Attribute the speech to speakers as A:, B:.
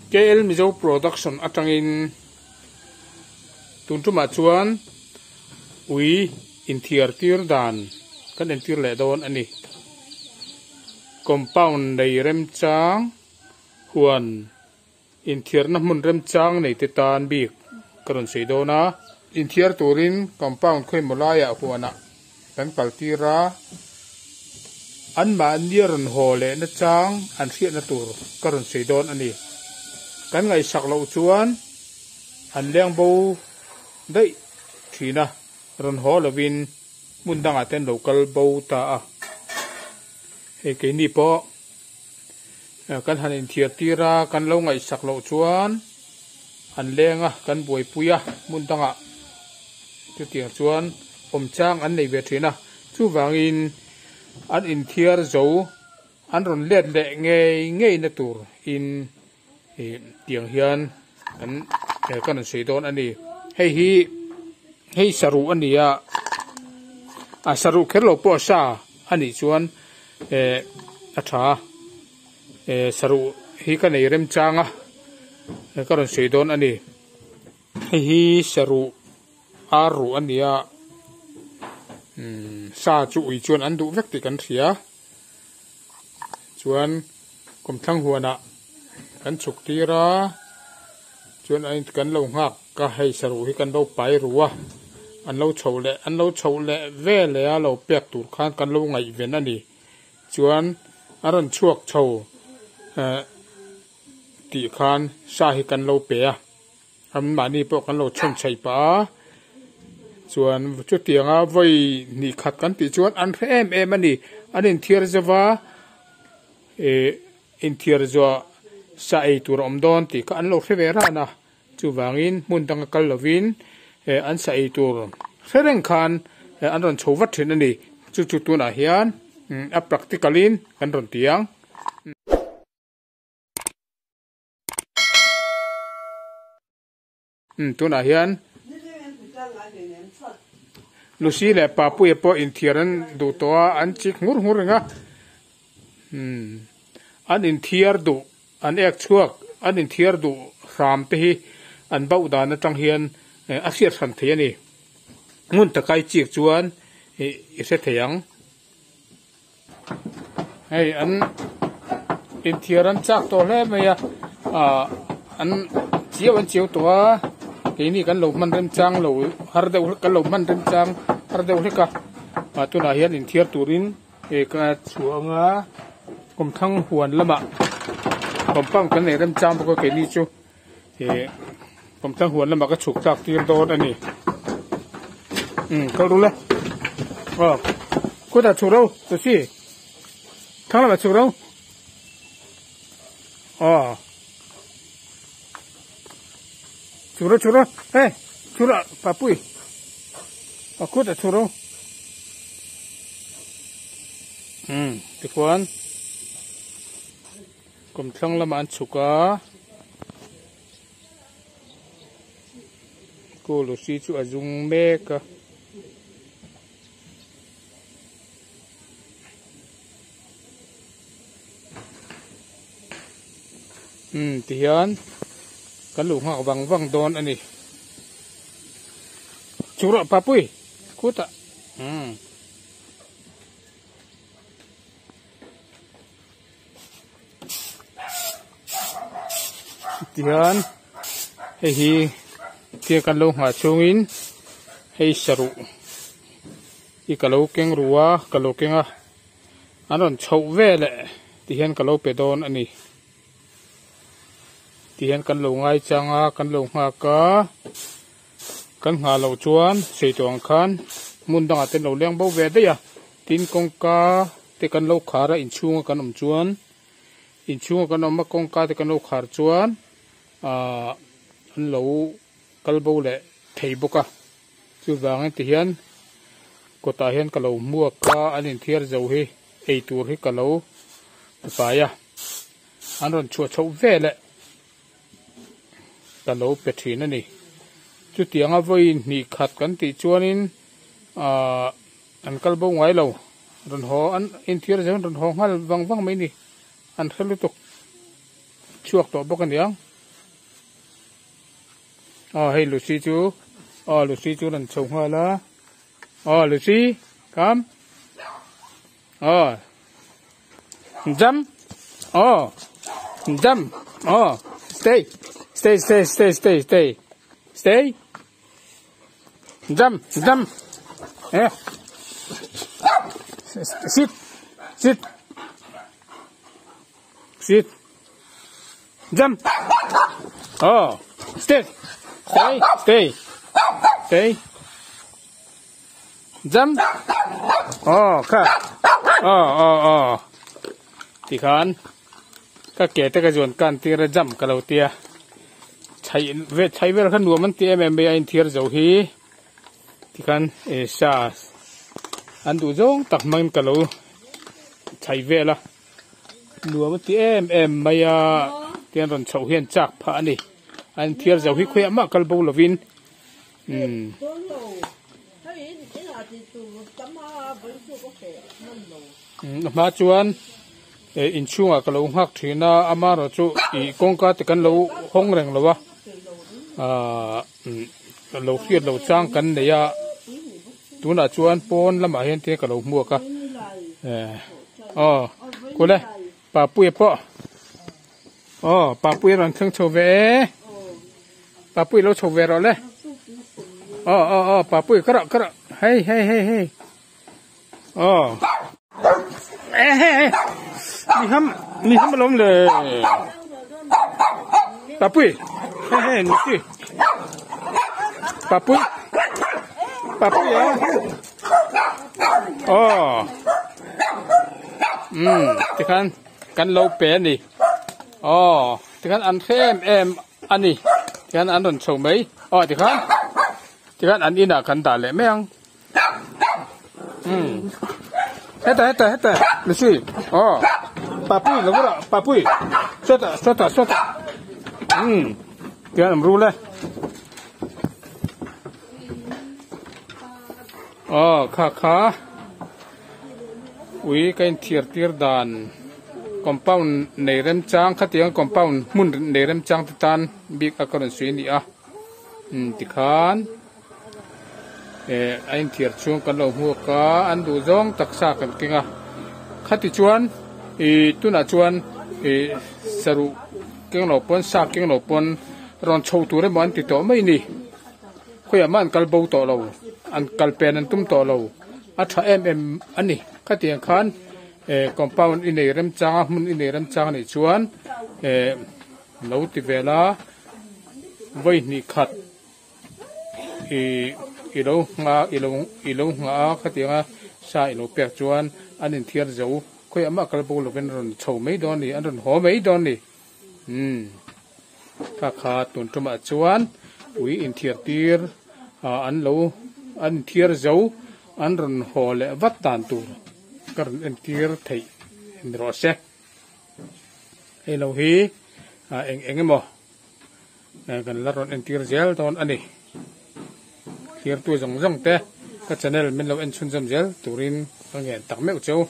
A: KL Mizo Production atangin tun tumah chuan ui inthiar tir dan kan entir leh dawn a ni. Compound nei remchang huan inthiarna hmun remchang nei te tan bik ka rawn sawi dawn a. Inthiar turin compound khawimaw laiah huanah kan kal tir a, anmahni rawn haw lehna chang an hriatna tur ka rawn sawi dawn a ni. Kan ngaihsak loh chuan an leng bo daih thin a, rawn haw lovin hmun dangah te an lo kal bo ta a. Hei keini pawh kan han inthiar tir a, kan lo ngaihsak loh chuan an leng a, kan buaipui a, hmun dangah chutiang chuan awm chang an nei ve thin a. Chuvangin an inthiar zo an rawn let leh ngei ngei na tur in tiang hian kan kan rawn sawi dawn a ni. Hei hi hei saruh a ni a, a saruh kher lo pawh sa a nih chuan eh a tha a, eh saruh hi ka nei remchang a ka rawn sawi dawn a ni. Hei hi saruh ar ruh a ni a, umm sa chu ui chuan an duh vek tih kan hria. Chuan kawmthlang huanah kan chhuk tir a, chuan a kan lo nghak a, hei saruh hi kan lo pai ru a, an lo chhoh leh an lo chhoh leh vel leh a lo pek tur khan kan lo ngaihven a ni. Chuan a rawn chhuak chho eh tih khan sa hi kan lo pe a. An mahni pawh kan lo chhawn chhaih pah a, chuan chutianga vawi hnih khat kan tih chuan an hre em em a ni. An inthiar zova ih inthiar zuah sa ei tur a awm dawn tih kha an lo hre ve ran a, chuvangin hmun danga kal lovin eh an sa ei tur hre reng khan an rawn chho vat thin a ni. Chu chu tunah hian a practical in kan rawn ti ang. Umm tunah hian Lucy leh Papuia pawh inthiar an duh tawh a, an chik ngur ngur reng a, umm an inthiar duh an ek chhuak an inthiar duh hram te hi an bauh dan atang hian a hriat hran thei a ni. Ngun taka i chik chuan i hre thei ang. Hei an inthiar an chak tawh hle mai a ah an chiau an chiau tawh a keini kan lo hman remchang lo har deuh hlek kan lo hman remchang har deuh hlek a ah tunah hian inthiar turin ih ka chhuah anga kawmthlang huan lamah compound kan nei remchang bawk a keini chu ih kawmthlang huan lamah ka chhuk tlak tir dawn a ni umm kal ru le aw kutah chhuk ro Lucy thlang lamah chhuk ro aw chhuk ro chhuk ro hey chhuk ro papui aw kutah chhuk ro umm tikhuan. Kawmthlang lamah an chhuk a, Kawlawsi chu a zung mek a. Umm tihian kan lo nghak vang vang dawn a ni. Chhuk rawh Papui khutah umm. Tihian hei hi thil kan lo nghah chhungin hei saruh hi ka lo keng ru a ka lo keng a an rawn chhoh veleh tihian ka lo pe dawn a ni tihian kan lo ngaichang a kan lo nghak a kan nghah loh chuan sei tawh ang khan hmun dangah te an lo leng bo ve daih a tin kawngka. Te kan lo khar a inchhunga kan awm chuan inchhunga kan awm a kawngka te kan lo khar chuan ahh an lo kal bo leh thei bawk a chuvangin tihian kawtah hian ka lo hmuak a an inthiar zo hi ei tur hi ka lo pai a an rawn chhuah chhoh vel eh ka lo pe thin a ni chutianga vawi hnih khat kan tih chuanin ahh. An kal bo ngai lo, rawn haw an inthiar zel rawn haw nghal vang vang mai ni, an hre lutuk chhuak tawh bawk a niang. Aw hei Lucy chu aw Lucy chu rawn chho nghal a aw Lucy come aw jump aw jump aw stay stay stay stay stay stay stay jump jump eh sit sit sit jump oh stay stay stay stay jump oh kha oh oh oh tikhan ka ke te ka zuan kan tir a jump ka lo tia chhai ve chhai vel kha nuam an ti em em mai a inthiar zo hi tikhan eh sa an duh zawng tak hmangin ka lo chhai vel a. Nuam a ti em em mai a, tian rawn chhoh hian chak phah a ni. A inthiar zo hi khawiah mah kal bo lovin umm. A hma chuan eh inchhungah ka lo nghak thin a, amaherawh chu ih kawngka te kan lo hawng reng lo a, ahh umm lo hriat lo chang kan nei a, tunah chuan pawn lamah hian te ka lo hmuak a eh. Aw kule Papuia pawh aw Papuia rawn thleng chho ve e Papuia lo chho ve rawh le aw aw aw Papuia ka rawh ka rawh hei hei hei hei aw e he he mi ham mi ham alawm le Papui hei hei ni chi Papui Papuia Aw umm tikhan kan lo pe a ni aw tikhan an hre em em a ni tikhan an rawn chho mai aw tikhan tikhan an inah kan dah leh mai ang umm hetah hetah hetah Lucy aw papui lo rawh papui sawtah sawtah sawtah umm tikhan an rul e. Aw kha kha ui ka inthiar tir dan compound nei remchang khatiang compound hmun nei remchang te tan bik a ka rawn sawi a ni a umm tikhan eh a inthiar chhung kan lo hmuak a an duh zawng taksa kan keng a khati chuan ih tunah chuan ih saruh keng lo pawn sa keng lo pawn rawn chho tur emaw an ti tawh mai a ni. Khawiah mah an kal bo tawh lo, an kal pen an tum tawh lo, a tha em em a ni. Khatiang khan eh compound i nei remchang a, hmun i nei remchang a nih chuan eh lo ti vel a, vawi hnih khat ih i lo nghah i lo i lo nghah a khatianga sa i lo pek chuan an inthiar zo. Khawiah mah kal bo lovin an rawn chho mai dawn a ni, an rawn haw mai dawn a ni. Umm kha kha tun tumah chuan ui inthiar tir ah an lo an inthiar zo an rawn haw leh vat dan tur ka rawn entir theih ni rawh se hei lo hi ah eng eng emaw kan la rawn entir zel dawn a ni thirtu zawng zawng te ka channel min lo en chhunzawm zel turin ka ngen tak meuh cheu.